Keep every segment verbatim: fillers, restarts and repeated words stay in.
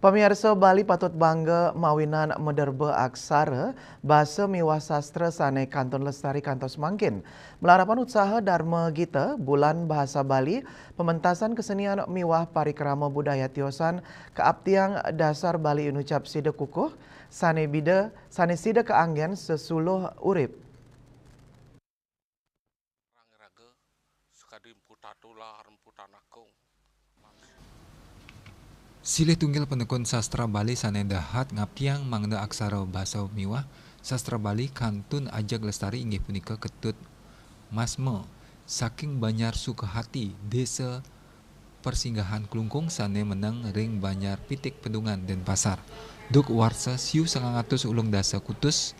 Pamiarsa, Bali patut bangga mawinan maderba aksara, basa miwah sastra sané kantun lestari kantos mangkin. Malarapan utsaha Darma Gita, Bulan Bahasa Bali, pementasan kesenian miwah parikrama budaya tiosan kaaptiang dasar Bali inucap sida kukuh, sané bida, sané sida kaanggén sesuluh urip. Silih tunggil penekun sastra Bali sané dahat ngaptiang mangda aksara basa miwah sastra Bali kantun ajeg lestari inggih punika Ketut Masma saking Banjar Sukahati, Désa Persinggahan Klungkung sané meneng ring Banjar Pitik Pedungan, Denpasar. Duk warsa siu sangang atus ulung dasa kutus,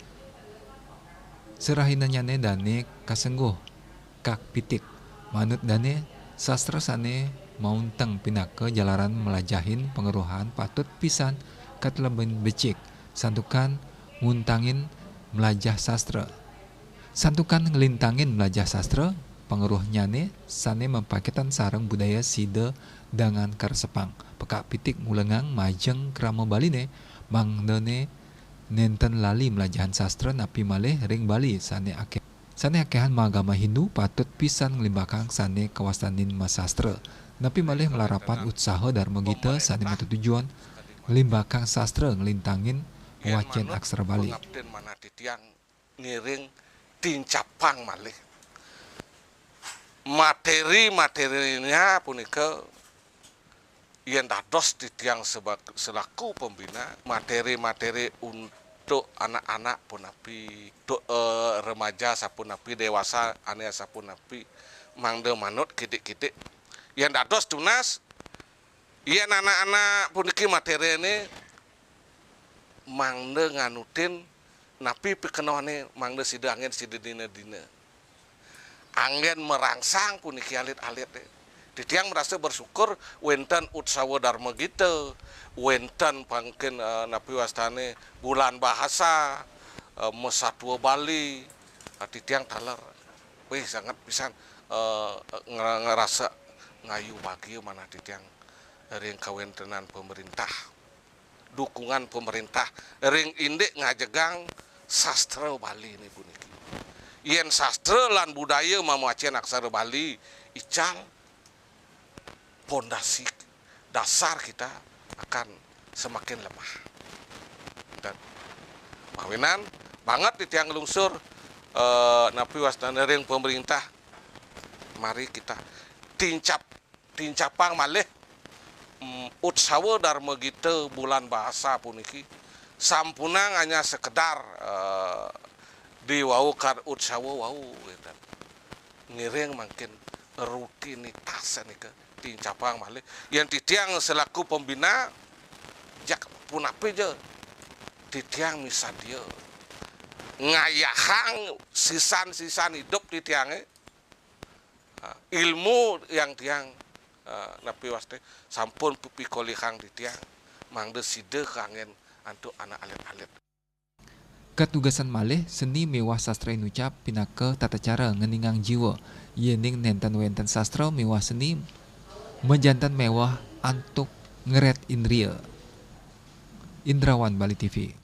serahinannyané dané kasengguh Kak Pitik. Manut dané, sastra sané maunteng pinaka jalaran mlajahin pangerohan patut pisan katlebin becik, santukan nguntangin mlajah sastra. Santukan nglintangin mlajah sastra, pangerohnyané sané mapaiketan sareng budaya sida dangan karesepang. Pekak Pitik ngulengang majeng krama Baliné, mangdané nénten lali mlajahin sastra napi malih ring Bali sané akéh. Sané akéhan maagama Hindu patut pisan nglimbakang sané kawastanin masastra. Napi malih malarapan utsaha Darma Gita sané matetujon nglimbakang sastra nglintangin wacén aksara Bali. Pangaptin manah titiang ngiring tincapang malih. Materi-materinya punika yén dados titiang sebag-, selaku pembina, materi-materi untuk anak-anak punapi, untuk, eh, remaja sapunapi, dewasa ané sapunapi, mangda manut kidik-kidik. Yén dados tunas, yén anak-anak puniki materiné mangda nganutin napi pikenohné, mangda sida anggén sida dina-dina. Anggén merangsang puniki alit-alité. Titiang merasa bersyukur wénten utsawa Darma Gita, wénten pangkin, eh, napi wastané Bulan Bahasa, eh, Masatua Bali, eh, titiang taler. Wih, sanget pisan, eh, ngera-, ngerasa ngayu bagia manah titiang ring kawéntenan pemerintah. Dukungan pemerintah ring indik ngajegang sastra Baliné puniki. Yén sastra lan budaya mamacén aksara Bali ical, pondasi dasar kita akan semakin lemah. Dan mawinan banget titiang nglungsur, eh, napi wastané ring pemerintah, mari kita tincap tincapang malih, mm, utsawa Darma Gita Bulan Bahasa puniki sampunang hanya sekedar, eh, di wau kad utsawa wau, gitu. Ngiring mangkin rutinitas nika tincapang malih. Yén titiang selaku pembina, jak punapi ja titiang misadia ngayahang sisan-sisan idup titiangé, ah, ilmu yang tiang, ah, napi wastané sampun pikolihang titiang, mangda sida kanggén antuk anak alit-alit. Katugasan malih, seni miwah sastra inucap pinaka tata cara ngeningang jiwa. Yéning nénten wénten sastra miwah seni, majanten méweh antuk ngrét indria. Indrawan, Bali T V.